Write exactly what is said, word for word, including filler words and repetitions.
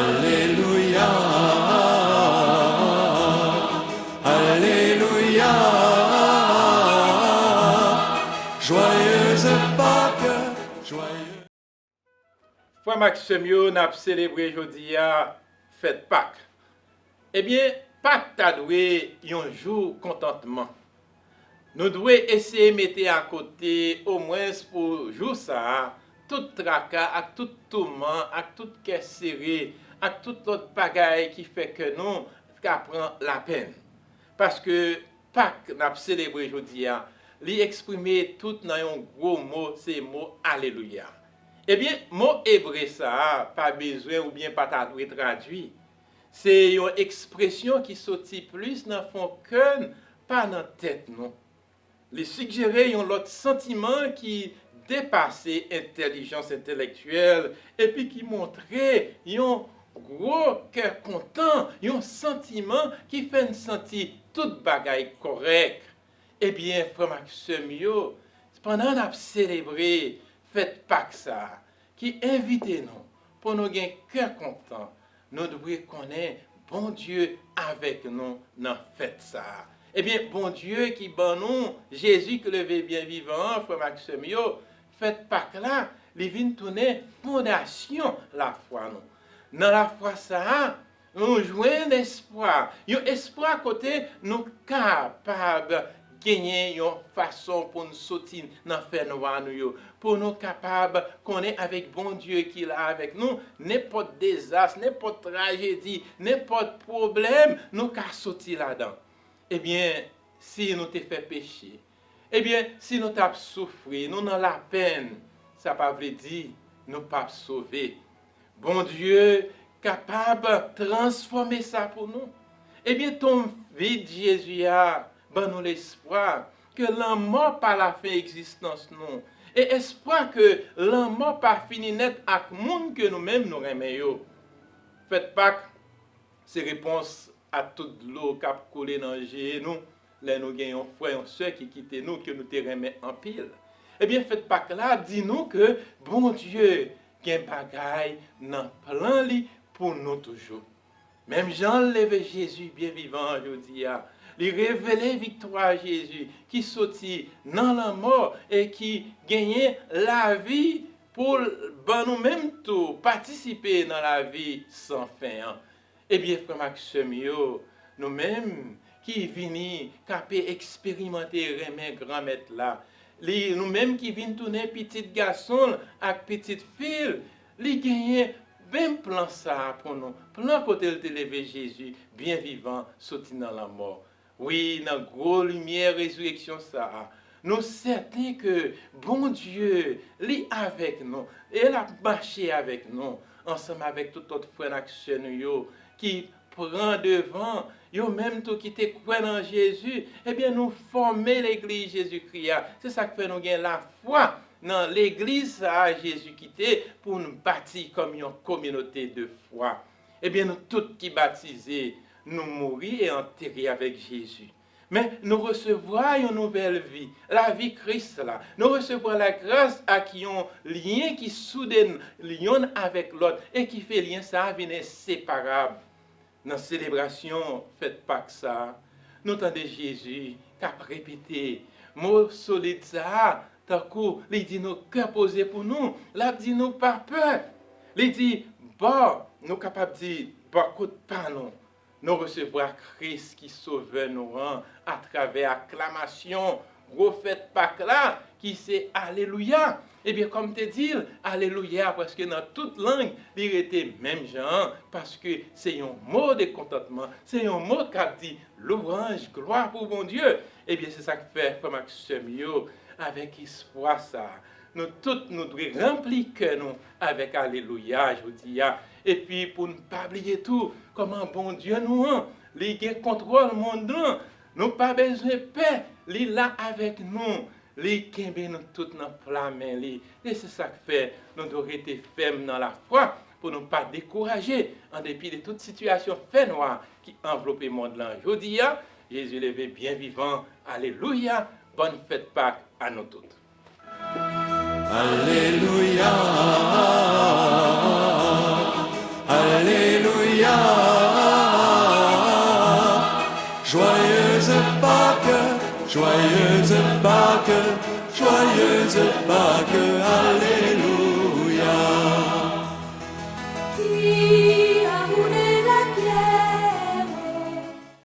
Alelouya, alelouya, joyeuse Pâques, joyeux. Frè m ak sè m yo, n ap selebre jodi a fèt Pak. Ebyen, Pak ta dwe yon jou kontantman. Nou dwe eseye mete akote, omwens pou jou sa a, tout traka ak tout touman ak tout kè sere ak tout lòt bagay ki fè kè nou ka pran lapenn. Paske Pak n ap selebre jodi a, li eksprime tout nan yon gwo mo, se mo alelouya. Ebyen, mo ebre sa a pa bezwen oubyen pa ta dwe tradui. Se yon ekspresyon ki soti plis nan fon kè n, pa nan tèt nou. Li sigjere yon lòt santiman ki depase entèlijans entelektyèl epi ki montre yon gwo kè kontan, yon santiman ki fè n santi tout bagay kòrèk. Ebyen, frè m ak sè m yo, pandan n ap selebre fèt Pak sa a, ki envite nou pou nou gen kè kontan, nou dwe konnen Bondye avèk nou nan fèt sa a. Ebyen, Bondye ki ban nou Jezi ki leve byen vivan an, frè m ak sè m yo, fèt Pak la, li vin tounen fondasyon lafwa nou. Nan lafwa sa a, nou jwenn espwa, yon espwa kote nou kapab genyen yon fason pou n soti nan fènwa nou yo, pou nou kapab konnen avèk Bondye ki la avèk nou, nenpòt dezas, nenpòt trajedi, nenpòt pwoblèm, nou ka soti ladan. Ebyen, si nou te fè peche, ebyen, si nou t ap soufri, nou nan lapenn, sa pa vle di nou p ap sove. Bondye kapab transfòme sa pou nou. Ebyen, tonm vid Jezi a ban nou lespwa ke lanmò pa lafen egzistans nou, e espwa ke lanmò pa fini nèt ak moun ke nou menm nou renmen yo. Fèt Pak se repons a tout dlo k ap koule nan je nou lè nou gen yon frè, yon sè ki kite nou ke nou te renmen anpil. Ebyen, fèt Pak la di nou ke Bondye gen bagay nan plan li pou nou toujou. Menm jan l leve Jezi byen vivan an jodi a, li revele viktwa Jezi ki soti nan lanmò e ki genyen lavi pou l ban nou menm tou patisipe nan lavi san fen an. Ebyen, frè m ak sè m yo, nou menm ki vini kanpe eksperimante renmen Granmèt la, li, nou menm ki vin tounen pitit gason l ak pitit fi l, li genyen menm plan sa a pou nou, plan kote l te leve Jezi byen vivan soti nan lanmò. Wi, nan gwo limyè rezireksyon sa a, nou sèten ke Bondye, li avèk nou, e l ap mache avèk nou, ansanm avèk tout lòt frè n ak sè nou yo ki pran devan, yo menm tou ki te kwè nan Jezi. Ebyen, nou fòme legliz Jezikri a. Se sa k fè nou gen lafwa nan legliz sa a Jezi kite pou n bati kòm yon kominote de fwa. Ebyen, nou tout ki batize, nou mouri e antere avèk Jezi. Men, nou resevwa yon nouvèl vi, lavi Kris la. Nou resevwa lagras ak yon lyen ki soude n yonn avèk lòt e ki fè lyen sa a vin enseparab. Nan selebrasyon fèt Pak sa a, nou tande Jezi k ap repete mo solid sa a, tankou li di nou kè poze pou nou, l ap di nou pa pè. Li di, ba, nou kapab di, ba kout pa nou. Nou resevwa Kris ki Sovè nou an atravè aklamasyon gwo fèt Pak la, ki se Alelouya. Ebyen, kòm te di l, Alelouya, prèske nan tout lang, li rete menm jan an, paske se yon mo de kontantman, se yon mo k ap di louwanj, glwa pou Bondye. Ebyen, se sa k fè, frè m ak sè m yo, avèk espwa sa a, nou tout, nou dwe ranpli kè nou avèk alelouya jodi a. Epi pou n pa bliye tou, kòman Bondye nou an, li gen kontwòl mond lan. Nou pa bezwen pè, li la avèk nou. Li kenbe nou tout nan pla men li. E se sa k fè nou dwe rete fèm nan lafwa pou nou pa dekouraje, an depi de tout sitiyasyon fènwa ki anvlope mond lan jodi a. Jezi leve byen vivan. Alelouya! Bòn fèt Pak a nou tout! Alelouya, alelouya. Joyeuse Pâques, joyeuse Pâques, joyeuse Pâques, alléluia.